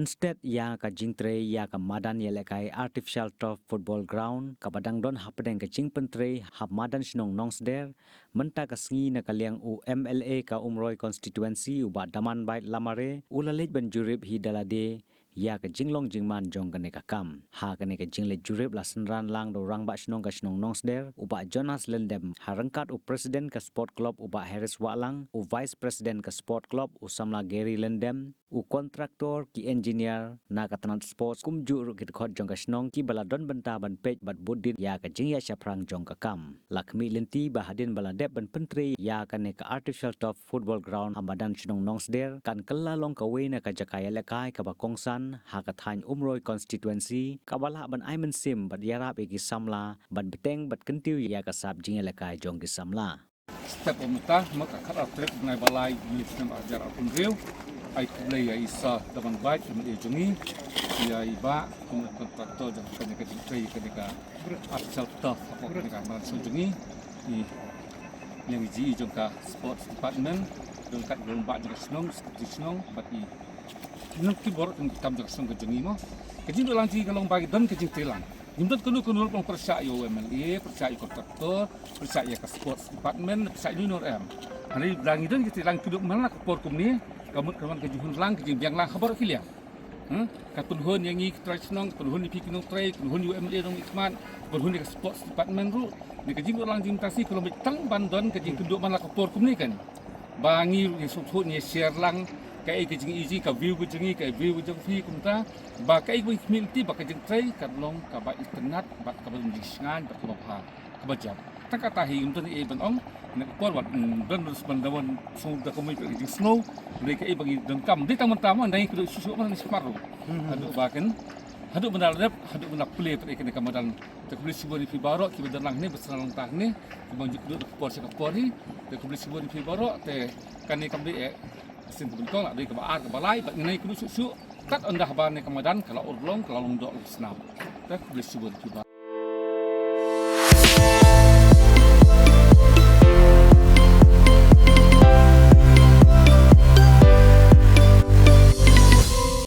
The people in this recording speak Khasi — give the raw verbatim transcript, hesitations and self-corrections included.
Stet ïa ka jingtrei ïa ka madan ïalehkai Artificial Turf Football Ground kaba dang don hapdeng ka jingpyntrei ha madan shnong Nongsder, mynta ka sngi na ka liang u M L A ka Umroi Constituency u Bah Damanbait Lamare u la leit ban jurip hi da lade ïa ka jinglong jingman jong kane ka kam. Ha kane ka jingleit jurip la synran lang da u Rangbah Shnong ka shnong Nongsder u Bah Jonas Lyndem ha ryngkat u President ka Sport Club u Bah Harris Wahlang, u Vice President ka Sport Club u Samla Gary Lyndem, u kontraktor, ki engineer na ka tnat sports kumjuh ruh ki dkhot jong ka shnong kiba la don bynta ban peit bad bud dien ïa ka jingïaid shaphrang jong ka kam. La khmih lynti ba hadien ba la dep ban pyntrei ïa kane ka Artificial Turf Football Ground ha madan shnong Nongsder kan kylla long kawei na ka jaka ïalehkai kaba kongsan ha ka thaiñ Umroi Constituency kaba lah ban ai mynsiem bad ïarap ïa ki samla ban bteng bad kyntiew ïa ka sap jingïalehkai jong ki samla. Step ba mynta, ma ka khatar tarik bnai ba lai, bnai September hajar arphew hynriew. Ai khublei ïa i Sir Damanbait, M L A jong ngi, ïa i Bah, kum u kontraktor jong kane ka jingtrei, kane ka Artificial Turf, kane ka madan shnong jong ngi. I liang i jong ka Sports Department, don ka don ba jong ka shnong, secretary shnong, bad i nang ki bor kan kam jong ka shnong ka jong ngi mo. Ka jingdon lang jong ngi ka long ba ngi don ka jingtrei lang. Ngim don kano kano ruh ban pyrshah ïa u M L A, pyrshah ïa u kontraktor, pyrshah ïa ka Sports Department, pyrshah ïa uno uno ruh em. Hynrei lada ngi don ki trei lang, kynduh man la ka por kumne, ka mut ka long ka jinghun lang, ka jingbiang lang ha baroh ki liang. Hmm? Ka pynhun ïa ngi ki trai shnong, pynhun ïa phi ki nongtrei, pynhun ïa u M L A nongmihkhmat, pynhun ïa ka Sports Department ruh. Ngi ka jingdon lang jingmyntasi ka long beit tang ban don ka jingkynduh man la ka por kumne kan. Ba ngi ruh ngi sngewthuh, ngi share lang kaei ka jingïohi, ka view ka jong ngi, ka view ka jong phi kumta. Ba kaei kaba ngi khmih lynti ba ka jingtrei kan long kaba itynnad bad kaba jingshngaiñ bad kaba bha, kaba jop. Tang kata hi ngim don ei ban ong. Na ka por wat, mm, don ban sngewbha da ka mut ka jingsngew. Dei kaei ba ngi donkam. Dei tang mynta mo, dei kaba shuh shuh mo, ngi sngewbha ruh. Haduh ba kan, haduh mynta la dep, haduh mynta pule pat ïa kane ka madan. Te khublei shibun ïa phi baroh kiba don lang hangne, ba sdang lang hangne, kiba ju kdup na ka por sha ka por hi. Te khublei shibun ïa phi baroh, te kane kam dei eh sien kaba nyngkong, la dei kaba ar, kaba lai, bad ngi nai kdup shuh shuh. Kat ynda haba ne ka madan ka la urlong, ka la long doh, la snam. Te khublei shibun ïa phi baroh.